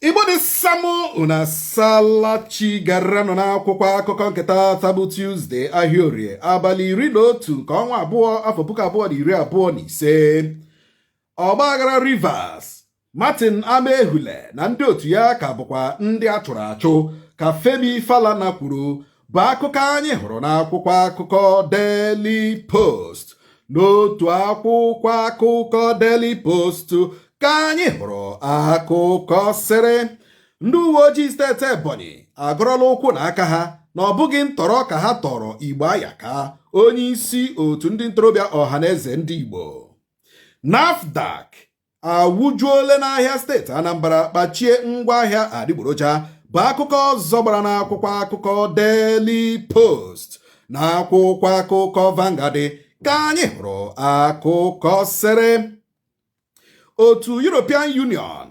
Igbo dị samụ, unu asalachi. Gara nọ n'akwụkwọ akụkọ nke taata bụ Tuesday, ahịa Orie, abalị 11 nke ọnwa 2, afọ 2025. Ọgbaghara Rivers, Martin Amaewhule na ndị otu ya ka bụkwa ndị a chụrụ achụ, ka Femi Falana kwuru, bụ akụkọ anyị hụrụ n'akwụkwọ akụkọ Daily Post. N'otu akwụkwọ akụkọ Daily Post ka anyị hụrụ akụkọ sịrị ndị uwe ojii steeti Ebonyi agọrọla ụkwụ na aka ha na ọ bụghị ntọrọ ka ha tọrọ Igboayaka, onye isi otu ndị ntorobịa Ọhaneze Ndị Igbo. NAFDAC awụjuole n'ahịa steeti Anambra kpachie ngwaahịa adịgboroja, bụ akụkọ ọzọ gbara n'akwụkwọ akụkọ Daily Post. Na akwụkwọ akụkọ Vanguard ka anyị hụrụ akụkọ sịrị otu European Union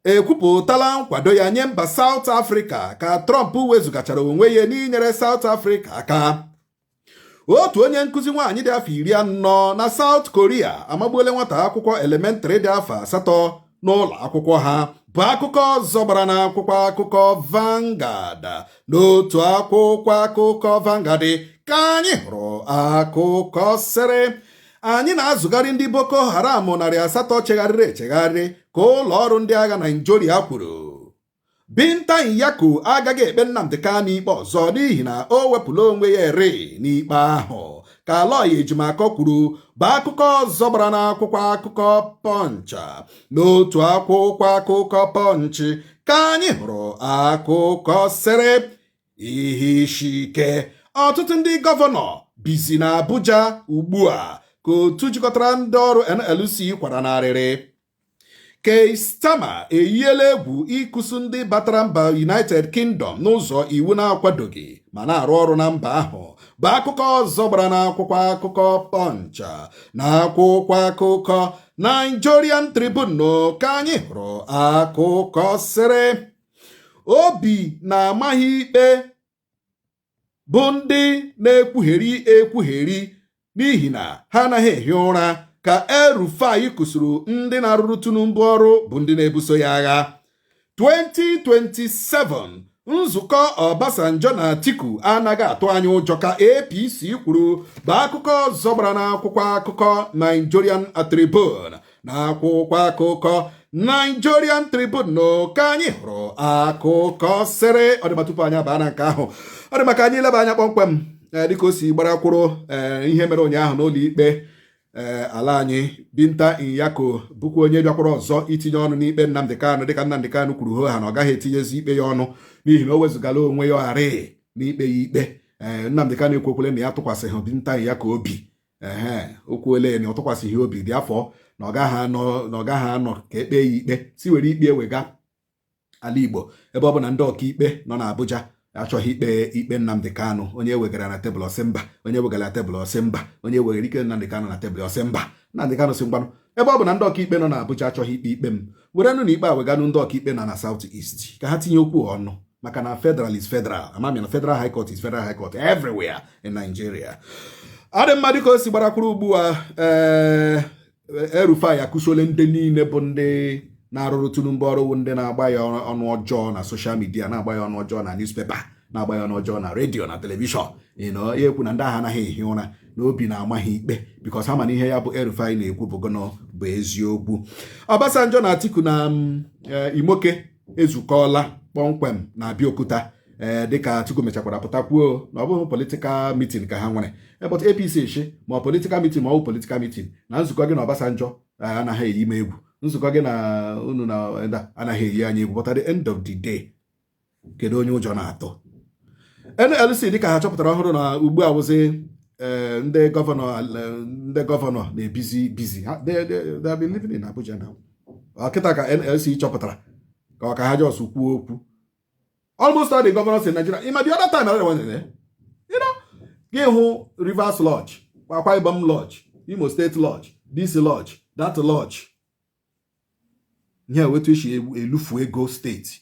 ekwupụtala nkwado ya nye mba South Africa ka Trump wezugachara onwe ya n'inyere South Africa aka. Otu onye nkụzi nwaanyị dị afọ 40 na South Korea amagbuola nwata akwụkwọ elementịrị dị afọ 8 n'ụlọ akwụkwọ ha, bụ akụkọ ọzọ gbara n'akwụkwọ akụkọ Vanguard. N'otu akwụkwọ akụkọ Vanguard ka anyị hụrụ akụkọ sịrị anyị na-azụgharị ndị Boko Haram 800 chegharịrị echegharị, ka ụlọ ọrụ ndị agha Naijiria kwuru. Binta Nyako agaghị ekpe Nnamdi Kanu ikpe ọzọ n'ihi na o wepụla onwe ya ere n'ikpe ahụ, ka lọya Ejimakor kwuru, bụ akụkọ ọzọ gbara n'akwụkwọ akụkọ Punch. N'otu akwụkwọ akụkọ Punch ka anyị hụrụ akụkọ sịrị ihe isi ike, ọtụtụ ndị gọvanọ bizi na Abuja ugbu a, ka otu jikọtara ndị ọrụ NLC kwara n'arịrị. Keir Starmer eyiela egwu ịkụsu ndị batara mba United Kingdom n'ụzọ iwu na-akwadoghị ma na-arụ ọrụ na mba ahụ, bụ akụkọ ọzọ gbara n'akwụkwọ akụkọ Punch. Na akwụkwọ akụkọ Nigerian Tribune ka anyị hụrụ akụkọ sịrị obi na-amaghị ikpe bụ ndị na-ekwugheri ekwugheri n'ihi na ha anaghị ehi ụra, ka El-Rufai kụsuru ndị na-arụrụ Tinubu ọrụ bụ ndị na-ebuso ya agha. 2027, nzukọ Obasanjo na Atiku anaghị atụ anyị ụjọ, ka APC kwuru, bụ akụkọ ọzọ gbara n'akwụkwọ akụkọ Nigerian Tribune. Na akwụkwọ akụkọ Nigerian Tribune ka anyị hụrụ akụkọ sịrị ọ dị ma tupu anyị abaa na nke ahụ, ọ dị maka anyị leba anya kpọmkwem dịka o si gbara kwụrụ ihe mere ụnyaahụ n'ụlọ ikpe ala anyị. Binta Nyako bụkwa onye bịakwara ọzọ itinye ọnụ n'ikpe Nnamdi Kanu, dịka Nnamdi Kanu kwuru hoo ha na ọ gaghị etinyezi ikpe ya ọnụ n'ihi na o wezugala onwe ya ọgharị n'ikpe ya ikpe. Nnamdi Kanu ekwekwele na ya tụkwasịghị Binta Nyako obi. Ehe, o kwuole na ọ tụkwasịghị obi dị afọ na ọ gaghị anọ ka ekpe ya ikpe, si were ikpe ewega ala Igbo, ebe ọ bụ na ndị ọkaikpe nọ n'Abuja achọghị ikpe ikpe Nnamdi Kanu. Onye ewegara na tebụl, ọsị mba. Onye wegara na tebụl, ọsị mba. Onye wegara ike Nnamdi Kanu na tebụl, ọsị mba. Nnamdi Kanu sị, ngwanụ, ebe ọ bụ na ndị ọkaikpe nọ n'Abuja achọghị ikpe ikpe m, werenụ na ikpe a weganụ ndị ọkaikpe nọ na South East ka ha tinye okwu ọnụ, maka na federal is federal. Amami na federal high court is federal high court everywhere in Nigeria. Ọ dị mma, dịka o si gbarakwuru ugbu a, ee, El-Rufai akụsuole ndị niile bụ ndị na-arụrụ Tinubu ọrụ, ndị na-agba ya ọnụ ọjọọ na social media, na-agba ya ọnụ ọjọọ na newspaper, na-agba ya ọnụ ọjọọ na redio na telivishọn. Ịnọ ya ekwu na ndị agha anaghị ehi ụra na obi na-ama ha ikpe, because ha ma na ihe ya bụ El-Rufai na-ekwu bụ gọnọ bụ eziokwu. Obasanjo na Atiku na Imoke ezukọọla kpọmkwem na Abịaokuta, ee, dịka Atiku mechakwara pụta kwuo na ọ bụghị political meeting ka ha nwere, but APC shi ma ọ political meeting ma ọ bụ political meeting na nzukọ gị na Obasanjo anaghị eyi m egwu, nzukọ gị na unu na anaghị eyi anyị egwu. But at the end of the day, kedu onye ụjọ na-atụ? NLC, dịka ha chọpụtara ọhụrụ na ugbu a wụzi ndị gọvanọ na-ebizi bizi. They have been living in Abuja now. Kịta ka NLC chọpụtara ka ọ ka ha just kwuo okwu. Almost all the governors in Nigeria, in the other time, I gị hụ Rivers Lodge, Akwa Ibom Lodge, Imo State Lodge, this lodge, that lodge. Ihe wetu esi elufu ego steeti,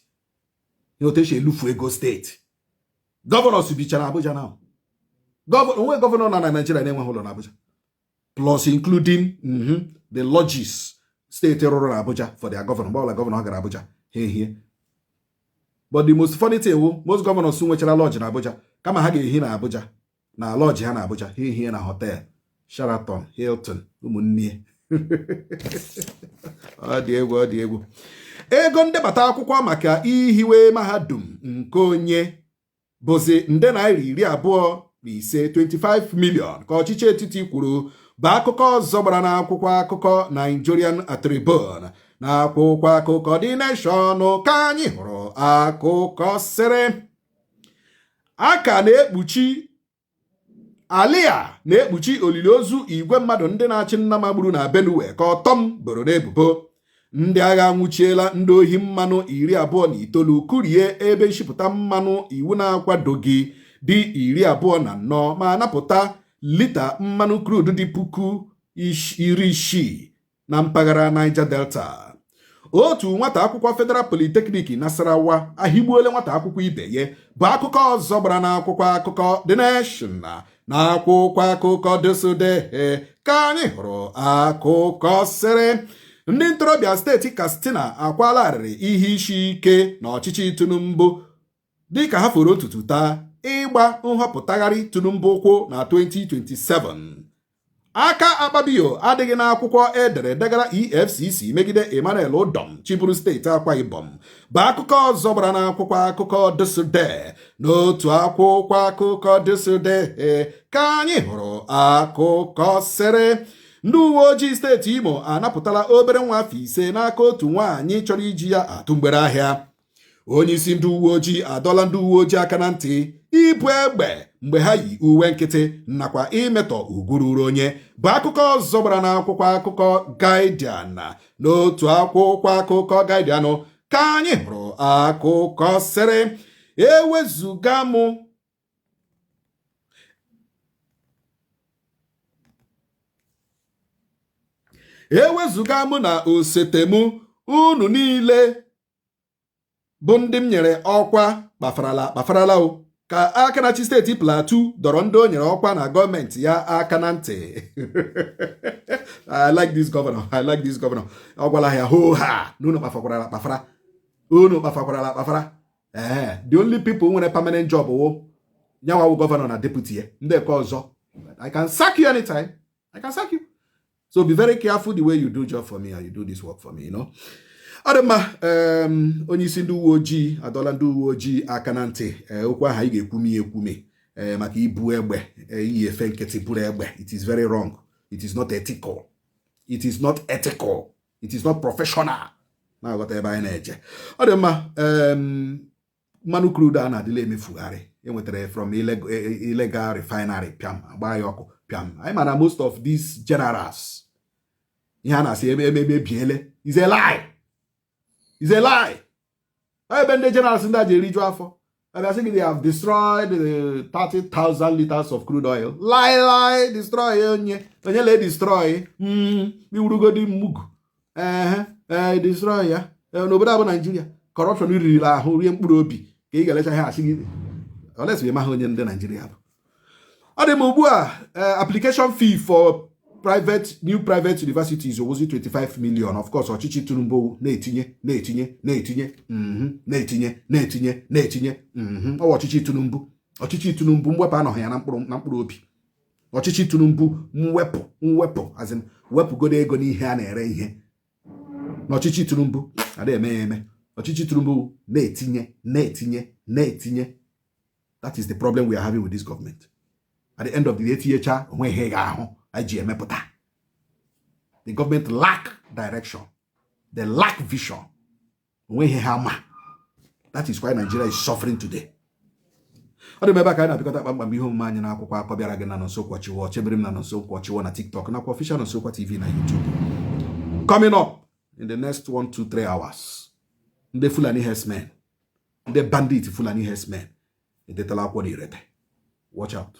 ihe otu esi elufu ego steeti. Governors bichara Abuja now. Onwe gọvanọ nọ na Nigeria na-enweghị ụlọ na Abuja, plus including the lodges. steeti rụrụ na Abuja for their governor. Mgbe ọbụla governor gara Abuja, ha ehie. But the most funny thing wụ, most governors nwechara lodge na Abuja, kama ha ga-ehi na Abuja na lodge ha na Abuja, ha ehie na hotel Sheraton, Hilton, ụmụnne. Ọ dị egwu, ọ dị egwu. Ego ndebata akwụkwọ maka ihiwe mahadum nke onye bụzi nde naira 25, 25 million, ka ọchịchị etiti kwuru, bụ akụkọ ọzọ gbara n'akwụkwọ akụkọ Nigerian Tribune. Na akwụkwọ akụkọ The Nation ka anyị hụrụ akụkọ sịrị aka na-ekpuchi alia na-ekpuchi olili ozu igwe mmadụ ndị na-achị nnama gburu na Benue, ka Ortom boro n'ebubo. Ndị agha anwụchiela ndị ohi mmanụ 29, kurie ebe nshipụta mmanụ iwu na-akwadoghị dị 24, ma napụta lita mmanụ crude dị 60,000 na mpaghara Niger Delta. Otu nwata akwụkwọ Federal Polytechnic Nasarawa ahigbuola nwata akwụkwọ ibe ya, bụ akụkọ ọzọ gbara n'akwụkwọ akụkọ The Nation. Na akwụkwọ akụkọ ThisDay ka anyị hụrụ akụkọ sịrị ndị ntorobịa steeti Katsina akwala arịrị ihe isi ike na ọchịchị Tinubu, dịka ha foro ntutu taa ịgba nhọpụtagharị Tinubu ụkwụ na 2027. Aka Akpabio adịghị n'akwụkwọ edere degara EFCC megide Emmanuel Udom chịburu steeti Akwa Ibom, bụ akụkọ ọzọ gbara n'akwụkwọ akụkọ ThisDay. N'otu akwụkwọ akụkọ ThisDay ka anyị hụrụ akụkọ sịrị ndị uwe ojii steeti Imo anapụtala obere nwa afọ 5 n'aka otu nwaanyị chọrọ iji ya atụ mgbere ahịa. Onye isi ndị uwe ojii adọla ndị uwe ojii aka na ntị ibu egbe mgbe ha yi uwe nkịtị nakwa imetọ ugwu ruru onye, bụ akụkọ ọzọ gbara n'akwụkwọ akụkọ Guardian. N'otu akwụkwọ akụkọ Guardian ka anyị hụrụ akụkọ sịrị ewezuga mụ na osote m, unu niile bụ ndị m nyere ọkwa kpafarala akpafarala o, ka aka na-achị steeti Plateau dọrọ ndị o nyere ọkwa na gọọmenti ya aka na ntị. I like this governor, I like this governor. Ọ gwala ya hoo ha na unu kpafakwarala akpafara, unu kpafakwarala akpafara. Ee, the only people nwere permanent job wụ nyanwa wụ governor na deputy ya. Ndị nke ọzọ, I can sack you anytime, I can sack you. So be very careful the way you do job for me and you do this work for me. Ọ dị mma. Onye isi ndị uwe ojii adọla ndị uwe ojii aka na ntị. Okwu ahụ anyị ga-ekwumi ekwumi maka ibu egbe, iyi efe nkịtị buru egbe. It is very wrong, it is not ethical, it is not ethical, it is not professional. Na-aghọta ebe anyị na-eje. Ọ dị mma. Mmanụ crude a na-adịla emefugharị enwetara from illegal refinery, pịam agba ya ọkụ, pịam. Anyị ma na most of these generals, ihe a na-asị eme emebiele is a lie, is a lie. Ebe ndị generals ndị a ji eriju afọ, abịa sị gị they have destroyed the 30,000 liters of crude oil. Lie, lie. Destroy onye? Onye le destroy? Iwurugodi mugu ehe ee destroy ya n'obodo a bụ Naijiria. Corruption ririla ahụ, rie mkpụrụ obi, ka ị ga-elecha ihe asị gị unless ị maghị onye ndị Naijiria bụ. Ọ dị m ugbu a, application fee for private new private universities owozi 25 million. Of course, ọchịchị Tinubu na-etinye, na-etinye, na-etinye, na-etinye, na-etinye, na-etinye. Ọ ọchịchị Tinubu, ọchịchị Tinubu, mwepụ anọghị ya na mkpụrụ na mkpụrụ obi. Ọchịchị Tinubu, mwepụ, mwepụ, as in wepụgodo ego n'ihe a na-ere ihe n'ọchịchị Tinubu ada eme ya eme. Ọchịchị Tinubu na-etinye, na-etinye, na-etinye. That is the problem we are having with this government. At the end of the day, etinyecha onwe ihe ị ga-ahụ anyị ji emepụta. The government lack direction, they lack vision. Onwe ihe ha ma. That is why Nigeria is suffering today. Ọ dị m ebe a ka anyị na-apịkọta kpamkpam ihe omume anyị n'akwụkwọ akọ bịara gị na Nonso Nkwochiwo, chebere m na Nonso Nkwochiwo na TikTok nakwa official Nonso Nkwa TV na YouTube. Coming up in the next 1, 2, 3 hours, ndị Fulani herdsmen, ndị bandit Fulani herdsmen edetala akwụkwọ na Irete. Watch out.